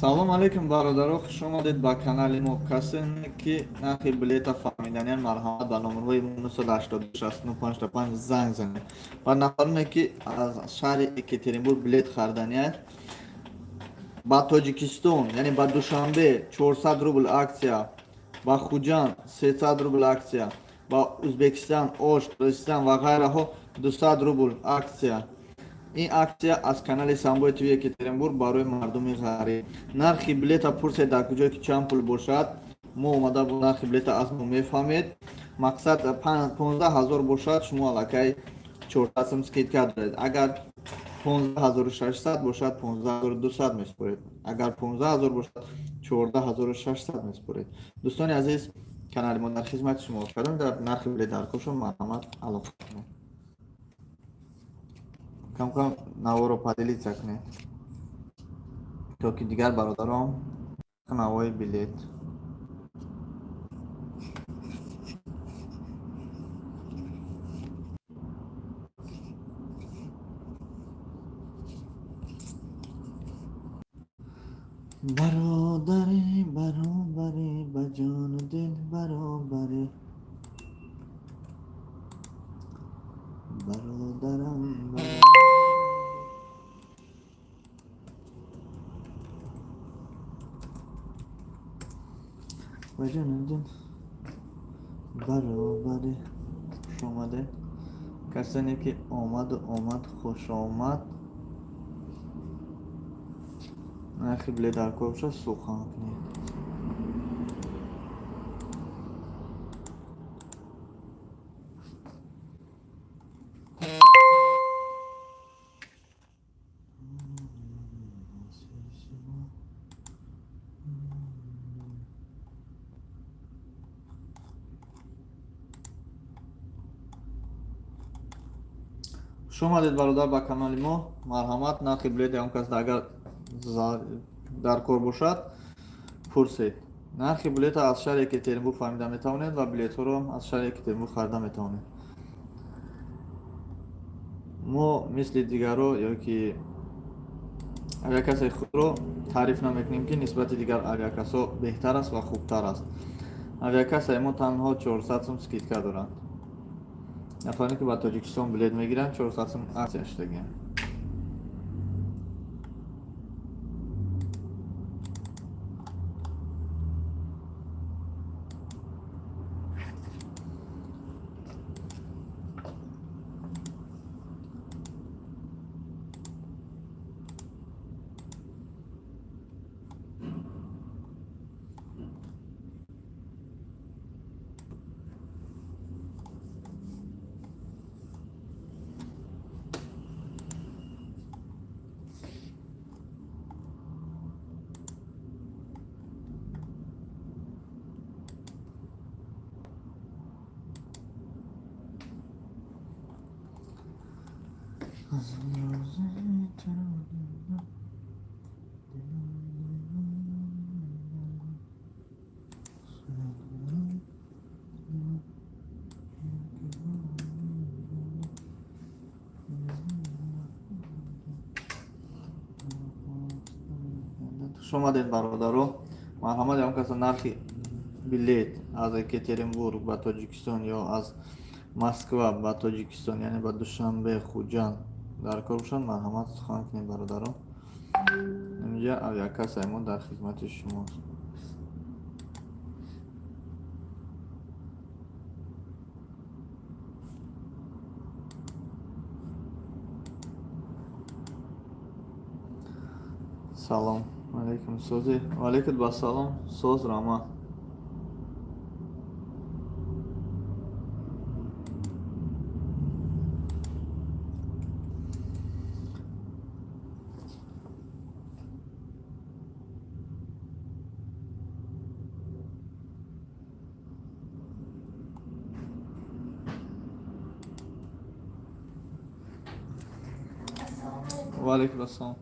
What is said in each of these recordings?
Салом алейкум, бародаро, хуш омадед ба канали мо. Касе ки нархи билета фаҳмиданиян, марҳамат, ба номерҳои 98695 занг занед. Ва нафароне ки аз шаҳри Екатеринбург билет хариданиянд ба Тоҷикистон, яъне ба Душанбе, 400 рубл акция, ба Хуҷанд 300 рубл акция, ба Узбекистон, Ош, Қирғизистон ва ғайраҳо 200 рубл акция. Ин акция аз канали Самбои ТВ Екатеринбург барои мардуми ғариб. Нархи билета пурсед, дар куҷое ки чанд пул бошад, мо омада бо нархи билета аз мо мефаҳмед. Мақсад, 15 000 бошад, шумо аллакай 400 сум скидка доред. Агар 15 600 бошад, 15 200 месупоред. Агар 15 000 бошад, 14 600 месупоред. Дӯстони азиз, канали мо дар хизмати шумо. Кадом дар нархи билет дар кошон, марҳамат, алоқа кунед. Камкам наворо поделиться кунед, то ки дигар бародарон навои билет. Бародарӣ, баробарӣ, ба ҷону дил баробарӣ, бародарам, бародарам, ба ҷону дил баробарӣ. Хуш омадед, касоне ки омаду омад, хуш омад. Нархи билет дар кор бошад, сухан кунед. Хуш омадед, бародар, ба канали мо. Марҳамат, нархи билети он кас агар дар кор бошад, пурсед. Нархи билета аз шаҳри Екатеринбург фаҳмида метавонед ва билетҳоро аз шаҳри Екатеринбург харида метавонед. Мо мисли дигарро ё ки авиакассаи худро таъриф намекунем, ки нисбати дигар авиакассҳо беҳтар аст ва хубтар аст. Авиакассаи мо танҳо 400 сум скидка дорад. Нафаре ки ба Тоҷикистон билет мегиранд, 400 сум акция шудагианд. Аз он рӯзи туро дидам, дилам. Хуш омадед, бародаро. Марҳамат, ягон каса нархи билет аз Екатеринбург ба Тоҷикистон ё аз Москва ба Тоҷикистон, яъне ба Душанбе, Хуҷанд дар кор бошанд, марҳамат, сухан кунед, бародаро. Инҷа авиакассаи мо дар хизмати шумост. Салом алейкум, сози? Ваалейкум бассалом, соз, раҳмат. Ассалому алейкум. Ваалейкум ассалом.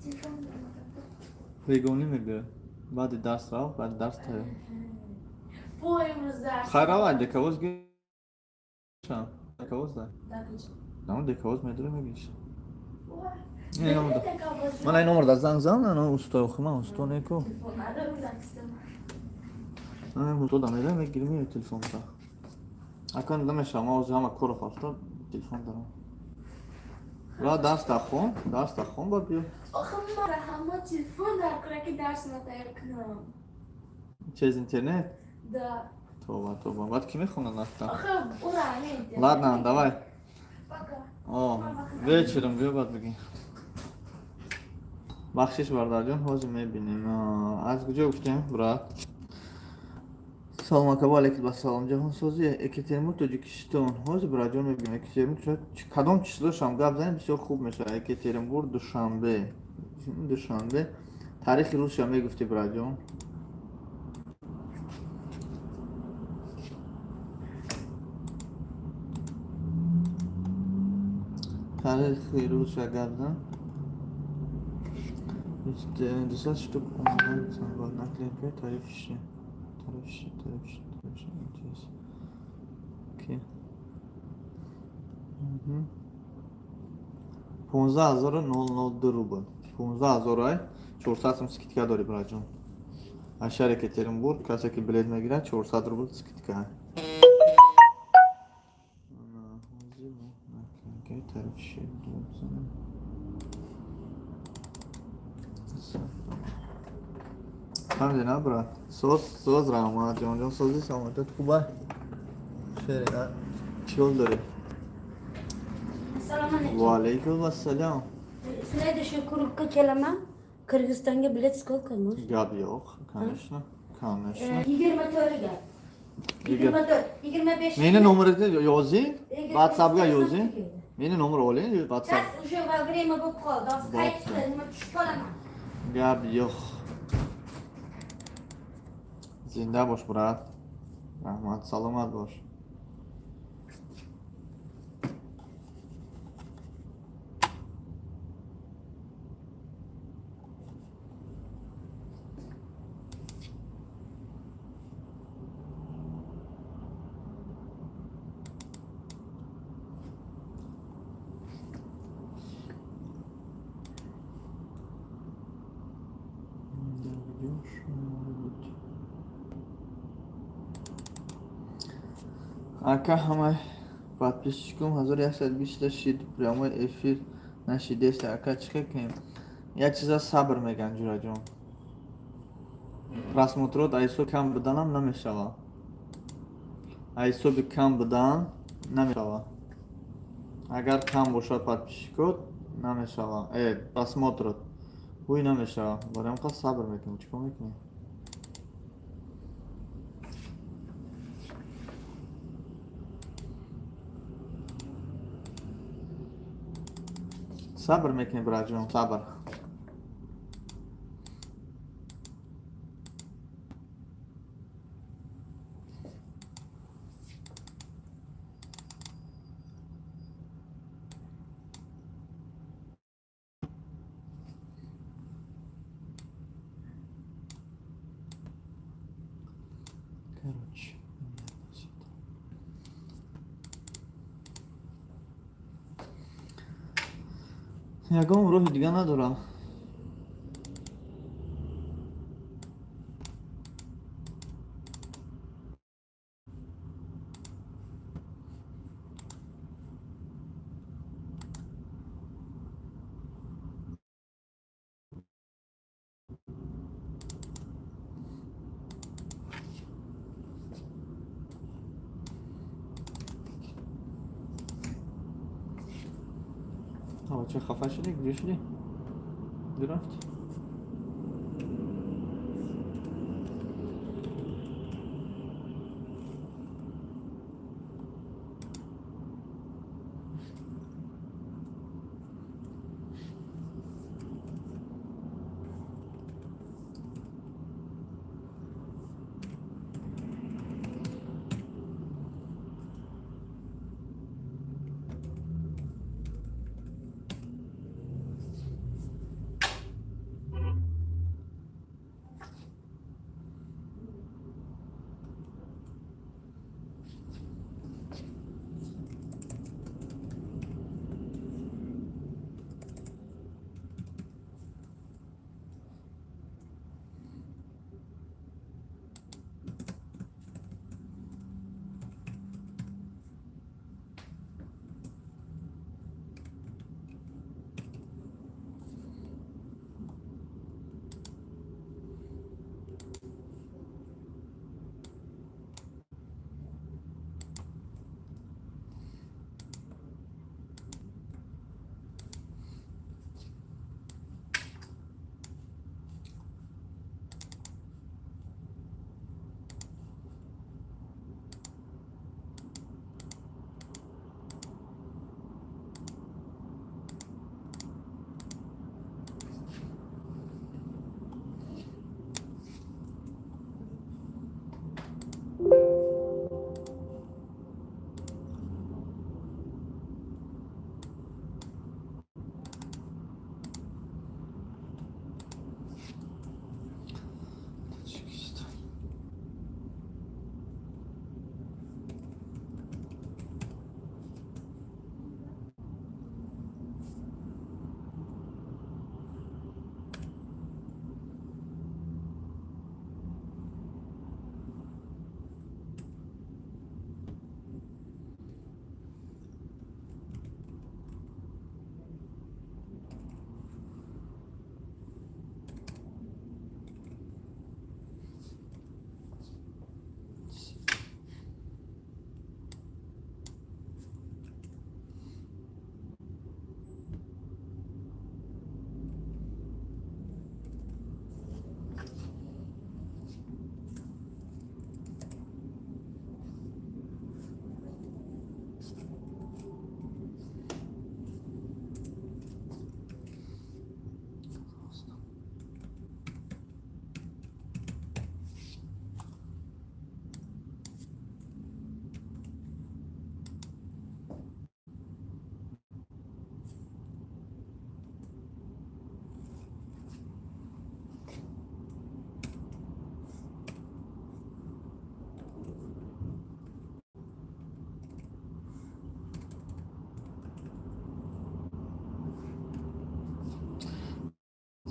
Телефон. Бегонӣ мебиёд, баъди дарс рав, баъди дарс тайёр. Бо имрӯз дарс. Хай, равай, декавоз гишам, декавоз да. Дар куҷо? Намо декавоз медури, мегиш. Ва. Ман ин номер дар занг зан, ана усто охи ман усто неку. Телефон надорам дастам. Усто да мерам, мегирим телефон та. Акан намешавам, ман ҳозир ҳама корро партофта телефон дорам. Ра дарс хон, дарс хон ба биё. Охи ман ҳама телефон дар кора ки дарс тайёр кунам. Через интернет? Да. Тоба, тоба. Баъд ки мехонад нафта? Охи ура не. Ладно, давай. Пока. О, вечером биё, баъд бигӣ. Бахшиш, бародарҷон, ҳозир мебинем. Аз куҷо гуфтем, брат? Салом, ака, ва алейкум ассалом. Ҷаҳонсозӣ, Екатеринбург, Тоҷикистон. Ҳозир, братҷон, мебинем. Екатеринбург кадом числошам гап занем, бисёр хуб мешавад. Екатеринбург, Душанбе. Душанбе. Таърихи рӯзша мегуфтӣ, братҷон. Тарихи рӯзша гап зан. 10 штук наклейка, тарифши. Тарифши, тарифши, тарифши. Интерес. Окей. 15 002 рубл. 15 000 ай, 400 сум скидка дори, братҷон. Аз шаҳри Екатеринбург касе ки билет мегирад, 400 рубл скидка. Ҳозир мо наклейка тарифши бизанем. Фаҳмидӣ, на, брат? Соз, соз, раҳмат, ҷонҷон, сози, саломатият хуба? Шери, чӣ ҳол дорӣ? Assalomu alaykum. Ва алайкум ассалом. Следующий круг ка kelaman. Qirg'izistonga bilet сколько можно? Гап yo'q, конечно, конечно. 24ga. 24, 25. Meni nomerimni yozing, WhatsAppga yozing. Meni nomer oling, WhatsApp. Сейчас уже во время bo'lib qoldi. Hozir qaytishda nima tushib qolaman. Гап yo'q. Зинда бош, брат. Раҳмат, саломат бош. Да, где ж может быть? Ака, ҳамаи подписчиком 1120 шид, прямой эфир нашидеста. Ака, чӣ хел кунем? Як чиза сабр меган, ҷураҷон. Просмотрот айсо кам буданам намешава. Айсоби кам будан намешава. Агар кам бошад подписчикот, намешава. Просмотрот. Ҳуй намешава. Барои ҳам сабр мекунем. Чӣ кор мекунем? Сабр мекунем, братҷон, сабр. Короче, понятно всё это. Ягон роҳи дига надорам. Ча хафа шудӣ? Куҷо шудӣ? Куҷо рафтӣ?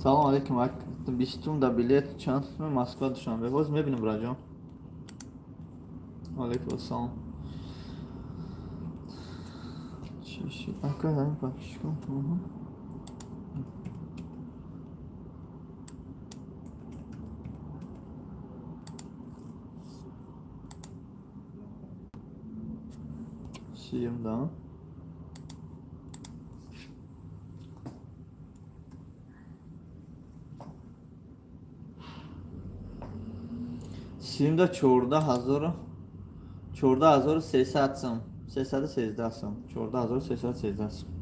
Салом алейкум. 20-ум да билет чанд сум Москва Душанбе? Боз мебинем, браҷон. Алейкум ассалом. Чӣ шид? Ака, ҳамин подписчикон. Сиюм да. Сиюмда 14 000, 14 300 сум, 313 сум, 14 313 сум.